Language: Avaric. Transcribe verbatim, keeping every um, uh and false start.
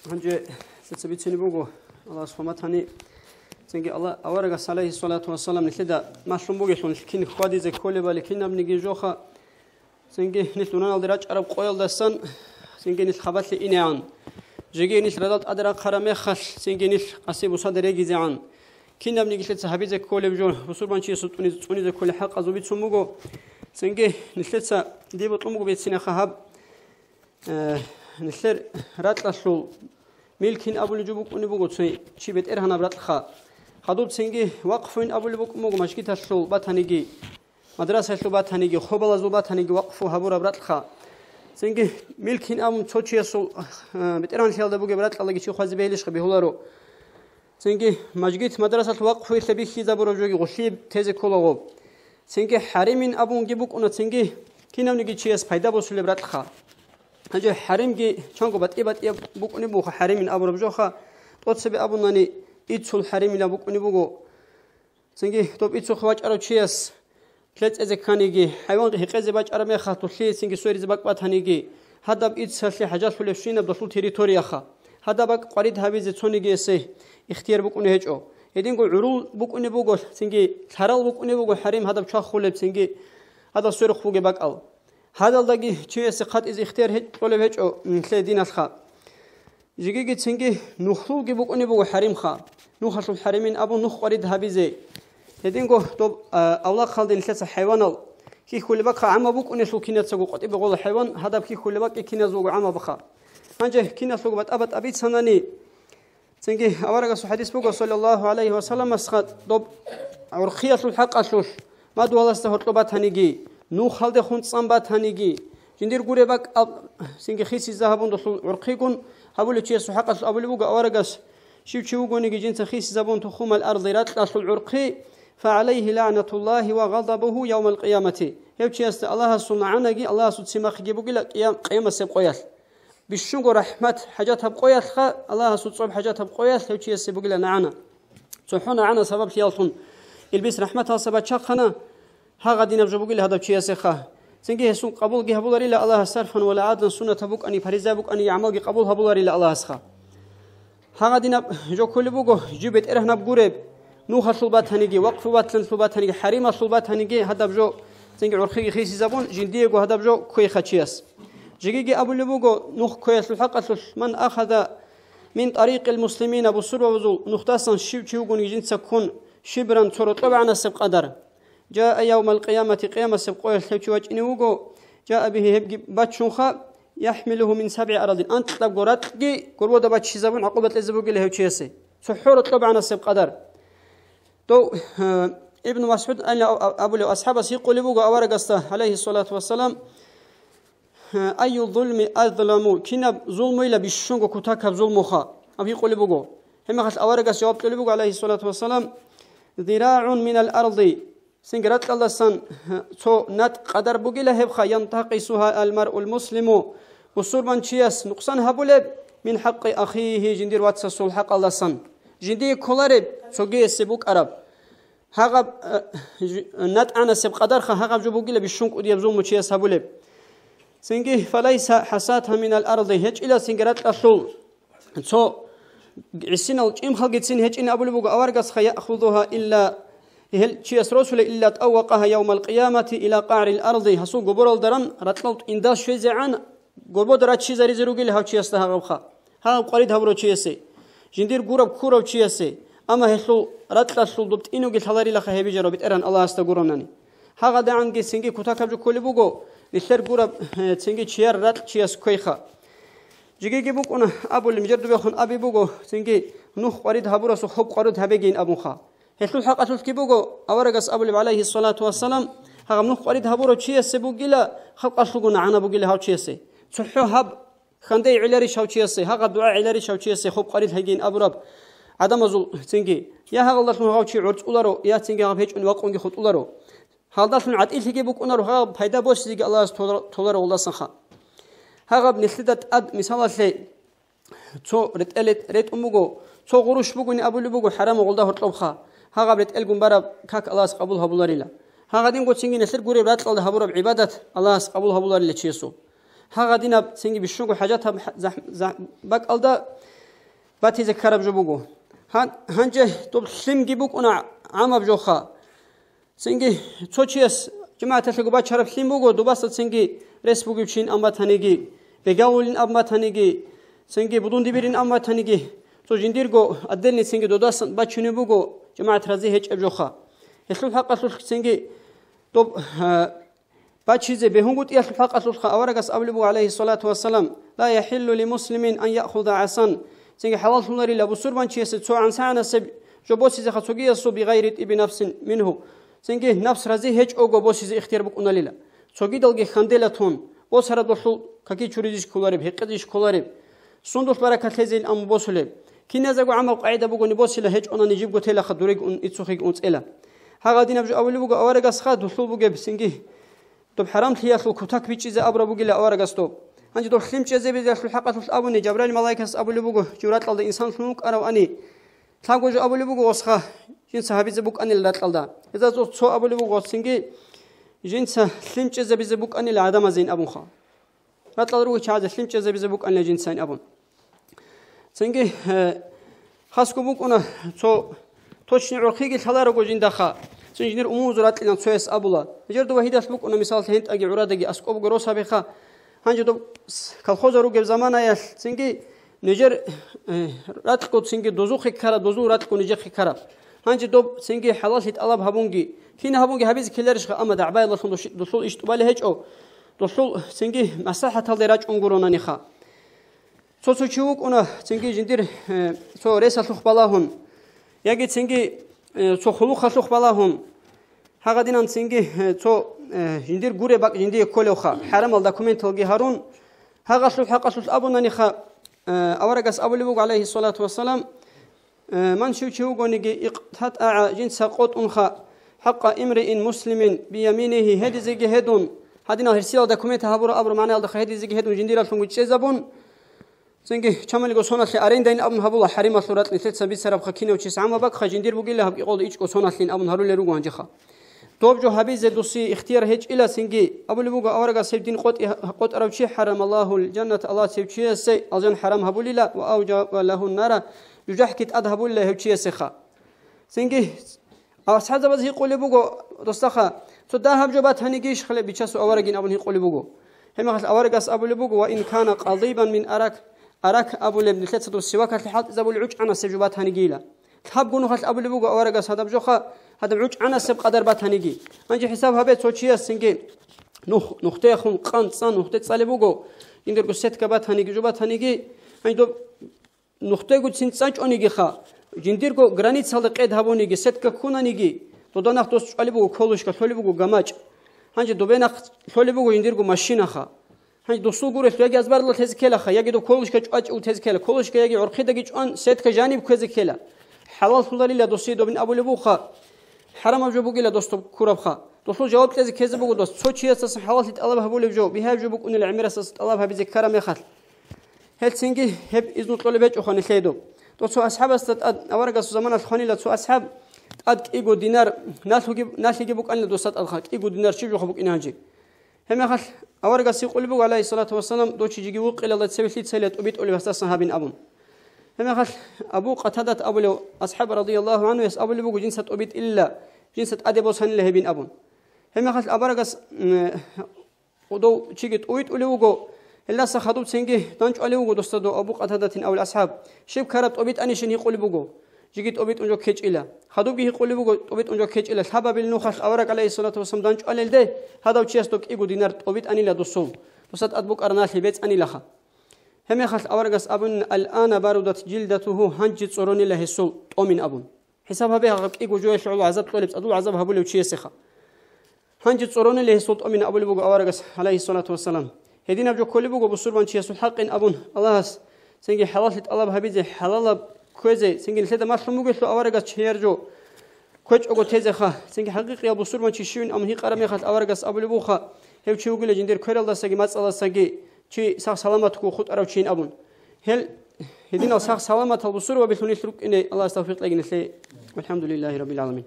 Гьанже цеца бицине буго, Аллагьас хӀурматани, цинги Аллагь, аварагас, гӀалайгьиссалату вассалам, нилъеда малъун бугелъул, нилъ кин хьвадизе кколебали кинабниги жоха, цинги нилъ унаналде рачӀараб къоялдасан, цинги нилъ хабалъе инегӀан. Жеги нилъ радал тӀаде рахъараб мехалъ, цинги нилъ къаси бусаде регизегӀан. Кинабниги лъеца гьабизе кколеб жо, бусурбанчиясул тӀуниз-, цӀунизе кколеб хӀакъазул бицун буго. Цинги нилъеца дие бокьун буго бицинеха гьаб, э, нилъер ракьалъул милкин абулеб жо букӀунеб буго цо-, чи бетӀергьанаб ракьха. Хадуб цинги вакъфуин абулеб букӀун буго мажгиталъул батаниги, мадрасалъул батаниги, хобалазул батаниги вакъфу гьабураб ракьха. Цинги милкин абун цо чиясул, э, бетӀергьанлъиялда бугеб ракьалаги чи хвазе бегьилищха бегьуларо. Цинги мажгит-мадрасалъ вакъфуялъе бихьизабураб жоги гъулъие тезе кколаго. Цинги хӀаримин абунги букӀуна, цинги кинавниги чияс пайда босулеб ракьха. Гьанже хӀаримги чанго батӀи-батӀияб букӀунеб буго хӀаримин абураб жоха, тӀоцебе абунани, иццул хӀаримилан букӀунеб буго. Цинги доб иццухъе вачӀарав чияс лъецӀезе кканиги, хӀайван гьекъезе бачӀараб мехалъ, дулъие цинги сверизе бакӀ батаниги, гьадаб иццалъе хӀажалъулебщинаб долъул территорияха. Гьадаб бакӀ къварид гьабизе цонигиясе ихтияр букӀунеб гьечӀо. Гьединго гӀурул букӀунеб буго, цинги лъарал букӀунеб буго хӀарим гьадаб чвахулеб, цинги гьадал сверухъ бугеб бакӀал. Гьадалдаги чиясе хъатӀизе ихтияр гьечӀ-, кьолеб гьечӀо, м, лъе диналъха. Жигиги цинги нухлулги букӀунеб буго хӀаримха. Нухалъул хӀаримин абун нух къварид гьабизе. Гьединго доб, а, авлахъалде нилъеца хӀайванал хьихьулеб бакӀха, гӀамма букӀунелъул кинацаго къватӀибе гъола хӀайван, гьадаб хьихьулеб бакӀги киназулго гӀаммабха. Гьанже киналъулго батӀа-батӀа бицанани, цинги аварагасул хӀадис буго, саллаллагьу гӀалайгьи васалламасха, доб гӀурхъиялъул хӀакъалъулъ, мадугьаласда гьоркьоб батаниги, нухалде хунцӀан батаниги, жиндир гуреб бакӀ аб-, цинги хисизе гьабун долъул гӀурхъигун гьабулев чиясул хӀакъалъулъ абулеб буго аварагас, щив чи вугониги жинца хисизабун тухумал арли ракьалъул гӀурхъи, фагӀалайгьи лагӀнатуллагьи ва гъадабугьу явмал къиямати. Гьев чиясда Аллагьасул нагӀанаги Аллагьасул цимахъги бугила къиям-, къиямасеб къоялъ. Бищунго рахӀмат хӀажатаб къоялъха, Аллагьасул цӀоб хӀажатаб къоялъ гьев чиясе бугила нагӀана. ЦохӀо нагӀана сабаблъияллъун илбис рахӀматалса бачахъана, гьагъадинаб жо бугила гьадав чиясеха. Цинги гьесул къабулги гьабуларила Аллагьас сарфан ва лагӀадлан, суннатаб букӀани, паризаяб букӀани, гӀамалги къабул гьабуларила Аллагьасха. Гьагъадинаб жо кколеб буго, жив бетӀергьанаб гуреб, нухалъул батаниги, вакъфу батлъанлъул батаниги, хӀарималъул батаниги, гьадаб жо цинги гӀурхъиги хисизабун, жиндиего гьадаб жо кквейха чияс. Жигиги абулеб буго, нух кквеялъул хӀакъалъулъ, ман ахада мин тарикъил муслимина, бусурбабазул нухдасан щив чи вугониги жинца ккун, шибран цо рокьоб гӀанасеб къадар. Жаа явмал къиямати, къиямасеб къоялъ гьев чи вачӀине вуго, жаа бигьи, гьебги бачунха, яхӀмилугьу мин сабгӀи арадин, анкьабго ракьги гурбода баччизабун гӀакъуба кьезе бугила гьев чиясе. ЦохӀо рокьоб гӀанасеб къадар. Дов, э, Ибн МасгӀуд абулев асхӀабас гьикъулеб буго аварагасда, гӀалайгьиссалату вассалам, Айю зулми азламу, кинаб зулмуйила бищунго кутакаб зулмуха? Аб гьикъулеб буго. Гьебмехалъ аварагас жаваб кьолеб буго, гӀалайгьиссалату вассалам, зирагӀун минал арди, цинги ракьалдасан цо натӀ къадар бугила гьебха, янтакъисугьа ал маръул муслиму, бусурбанчияс нукъсан гьабулеб, мин хӀакъи ахигьи, жиндир вацасул хӀакъалдасан. Жиндие кколареб, цогиясе букӀараб. Гьагъаб, э, жи-, натӀанасеб къадарха гьагъаб жо бугила бищун кӀудияб зулму чияс гьабулеб. Цинги, фалайса хӀасата минал арди, гьечӀила цинги ракьалъул цо гӀисинал чӀимхалгицин гьечӀин абулеб буго аварагасха, яхудугьа илла, гьел чияс росулей илла тӀаввакъагьа явмал къиямати ила къагӀрил арди, гьасул гоборалда ран ракьал тӀиндал щвезегӀан, горбода раччизаризе ругел гьав чиясда гьагъабха. Гьагъаб къварид гьабурав чиясе, жиндир гураб ккурав чиясе, амма гьелъул ракьалъул доб тӀинуги лъаларилаха гьеб бижарав БетӀергьан Аллагьасда гуронани. ГьагъадагӀанги цинги кутакаб жо кколеб буго, нилъер гураб, э, цинги чияр ракь чияс кквейха. Жигиги букӀуна абулеб, жер дубехун аби буго, цинги нух къварид гьабурасухъ гьоб къварид гьабегейин абунха. Гьелъул хӀакъалъулъги буго, аварагас абулеб, гӀалайгьиссалату вассалам, гьагъаб нух къварид гьабурав чиясе бугила, халкъалъулгун гӀана бугила гьав чиясе. ЦохӀо гьаб хьандей гӀеларищ гьав чиясе, гьагъаб дугӀа гӀеларищ гьав чиясе, хоб къварид гьайгин абураб гӀадамазул цинги, я гьагъалдалъун гьав чи гӀорцӀуларо, я цинги гьаб гьечӀун вакъунги хутӀуларо. Гьалдалъун гӀатӀилъиги букӀунаро, гьагъаб пайда босизеги Аллагьас толар-, толаро гъолдасанха. Гьагъаб нилъеда тӀад мисалалъе, Цо ретӀел ретӀун буго, цо гъурущ бугони абулеб буго хӀарамал гъолда гьоркьобха, гьагъаб ретӀелгун бараб как Аллагьас къабул гьабуларила. Гьагъадинго цинги нилъер гуреб ракьалда гьабураб гӀибадат Аллагьас къабул гьабуларила чиясул. гьагъадинаб цинги бищунго хӀажатаб хӀа-, захӀ-, захӀ-, бакӀалда батизе ккараб жо буго. Гьан-, гьанже доб лъимги букӀуна гӀамаб жоха. Цинги цо чияс жамагӀаталъего бачараб лъим буго, дубаса цинги рес бугев чин ан батаниги, бегавулин ан батаниги, цинги будун дибирин ан батаниги, цо жиндирго отдельный цинги додасан бачунеб буго, жамагӀат рази гьечӀеб жоха. Гьелъул хӀакъалъулъ цинги доб, а, бачизе бегьунгутӀиялъул хӀакъалъулъха аварагас абулеб буго, гӀалайгьиссалату вассалам: «Ла яхӀиллу ли муслимин ан яхуда гӀасан». Цинги хӀалаллъуларила бусурбанчиясе цо гӀансагӀанасеб жо босизеха цогиясул, бигъайри тӀиби нафсин мингьу. Цинги напс рази гьечӀого босизе ихтияр букӀуналила. Цогидалги хьандела тун, босараб долъул каки чуризищ кколареб, гьекъезищ кколареб, сундулъ баракат лъезейин аму босулеб. Киназего гӀамал къагӀида бугони босила, гьечӀонани жибго телаха, дурегун ицухъеги унцӀела. Гьагъадинаб жо абулеб буго аварагасха, дулъул бугеб цинги доб хӀарамлъиялъул кутак бичӀчӀизе абураб бугила аварагас доб. Гьанже доб лъим чӀезабизелъул хӀакъалъулъ абуни, Жабраил малаикас абулеб буго, жив ракьалда инсан лъун вукӀаравани, лъабго жо абулеб буго, осха, жинца гьабизе букӀанила ракьалда. Гьезда цо, цо абулеб буго, цинги жинца лъим чӀезабизе букӀанила гӀадамазейин абунха. Ракьал ругел чагӀазе лъим чӀезабизе букӀанила жинцайин абун. Цинги, э, хасго букӀуна цо точни гӀурхъиги лъаларого жиндаха, цин жинир умумузул ракьилан цояс абула. Нижер дова гьидалъ букӀуна, мисаллъи, гьентӀаги гӀурадаги аскӀоб буго росабиха. Гьанже доб с-, колхоза ругеб заманаялъ цинги нижер, э, ракьго цинги дозухъе ккараб, дозул ракьго нижехъе ккараб. Гьанже доб цинги хӀалаллъи тӀалаб гьабунги, кин гьабунги гьабизе ккеларищха, амма дагӀбаялдалъун доши-, дулъул иш тӀубалеб гьечӀо, дулъул цинги маслахӀаталде рачӀун гуронаниха. Цо-цо чи вукӀуна, цинги жиндир, э, цо ресалъухъ балагьун, яги цинги, э, цо хъулухъалъухъ балагьун, гьагъадинан цинги, э, цо, э, жиндир гуреб бакӀ жиндие кколевха, хӀарамал документалги гьарун, гьагъалъул хӀакъалъулъ абунаниха, э, аварагас абулеб буго, гӀалайгьиссалату вассалам, Э, ман щив чи вугониги, икътатӀагӀа, жинца къотӀунха, хӀакъа имриин муслимин бияминигьи, гьедизеги гьедун, гьадинал гьерсиял документ гьабура абураб магӀнаялдаха гьедизеги гьедун жиндиралъунги чӀезабун, цинги чамалиго соналъе арендайин абун гьабула хӀарималъул ракь нилъеца бицарабха, кинав чияс гӀамаб бакӀха жиндир бугила гьаб кӀикъоялда ичӀго соналъин абун гьарулел руго гьанжеха. Доб жо гьабизе досие ихтияр гьечӀила цинги, абулеб буго аварагас гьеб дин къотӀи гьа-, къотӀарав чи хӀарамаллагьул жанната, Аллагьас гьев чиясе алжан хӀарам гьабулила ва авжаба лагьун нара, жужахӀги тӀад гьабулила гьев чиясеха. Цинги асхӀабзабаз гьикъулеб буго, досаха, цо дагьаб жо батанигищ хъалеб бичасул аварагин абун гьикъулеб буго. Гьебмехалъ аварагас абулеб буго: «Ва ин кана къадибан мин арак», арак абулеб, нилъеца доб сивакалъе хӀалтӀизабулеб гӀучӀанасеб жо батанигийила. Лъабго нухалъ абулеб буго аварагас гьадаб жоха, гьадаб гӀучӀанасеб къадар батаниги. Гьанже хӀисаб гьабе, цо чияс цинги нух-, нухде хун къан цӀан нухде цӀалеб буго, жиндирго сетка батаниги, жо батаниги, гьанже доб нухдегоцин цӀачӀонигиха, жиндирго границалда къед гьабуниги, сетка ккунаниги, дуда нах дос чӀвалеб буго колышка, лъолеб буго гамачӀ. Гьанже добе нах лъолеб буго жиндирго машинаха. Гьанже досул гурелъул яги азбаралда лъезе ккелаха, яги доб колышка чӀвачӀул тезе ккела, колышка яги гӀорхидаги чӀван, сетка жаниб ккезе ккела. ХӀалаллъуларила досие добин абулеб буха, хӀарамаб жо бугила дос доб ккурабха. Досул жаваб кьезе ккезе буго дос, цо чиясдасан хӀалаллъи тӀалаб гьабулеб жо, бигьаяб жо букӀунила гӀемерасдаса тӀалаб гьабизе ккараб мехалъ. Гьелцинги гьеб изну кьолеб гьечӀоха нилъее доб. Дов цо асхӀабасда тӀад, аварагасул заманалъ хванила цо асхӀаб, тӀад кӀиго динар, налъуги-, налъиги букӀанила досда тӀадха, кӀиго динар щиб жоха букӀине гьанже. Гьебмехалъ аварагас гьикъулеб буго, гӀалайгьиссалату вассалам, дов чи жиги вукъиялда цебе лъицайилан тӀубитӀулеб гьасдасан гьабин абун. Гьебмехалъ Абу Къатадат абулев асхӀаб, радияллагьу гӀанхуяс, абулеб буго, жинца тӀубитӀилила, жинца тӀаде босанила гьебин абун. Гьебмехалъ аварагас, м, Дов чиги тӀубитӀулев вуго, гьелдаса хадуб цинги данчӀвалев вуго досда дов Абу Къатадатин абулев асхӀаб. Щиб ккараб тӀубитӀанищин гьикъулеб буго, жиги тӀубитӀун жо ккечӀила. Хадубги гьикъулеб буго, тӀубитӀун жо ккечӀила. Лъабабил нухалъ авараг, гӀалайгьиссалату вассалам, данчӀвалелде, гьадав чияс дов кӀиго динар тӀубитӀанила досул. Досда тӀад букӀараб налъи бецӀанилаха. Гьебмехалъ аварагас абунин: «Ал-ана барудат жилдатугьу», гьанже цӀоронила гьесул тӀомин абун. ХӀисаб гьабе, гьаб кӀиго жоялъе гӀоло гӀазаб кьолеб, цӀадул гӀазаб гьабулев чиясеха. Гьанже цӀорони легьесул тӀомин абулеб буго аварагас, гӀалайгьиссалату вассалам. Гьединаб жо кколеб буго бусурбанчиясул хӀакъин абун, Аллагьас цинги хӀалаллъи тӀалаб гьабизе, хӀалалаб кквезе, цинги нилъеда малъун бугелъул аварагас чияр жо кквечӀого тезеха, цинги хӀакъикъияв бусурбанчи щивин абун гьикъараб мехалъ аварагас абулеб буха, гьев чи вугила жиндир квералдасаги мацӀалдасаги чи сах-саламатго хутӀарав чийин абун. Гьел гьединал сах-саламатал бусурбабилъун нилъ рукӀине Аллагьас тавфикъ кьеги нилъее. Валхамдулиллагьи раббил гӀаламин.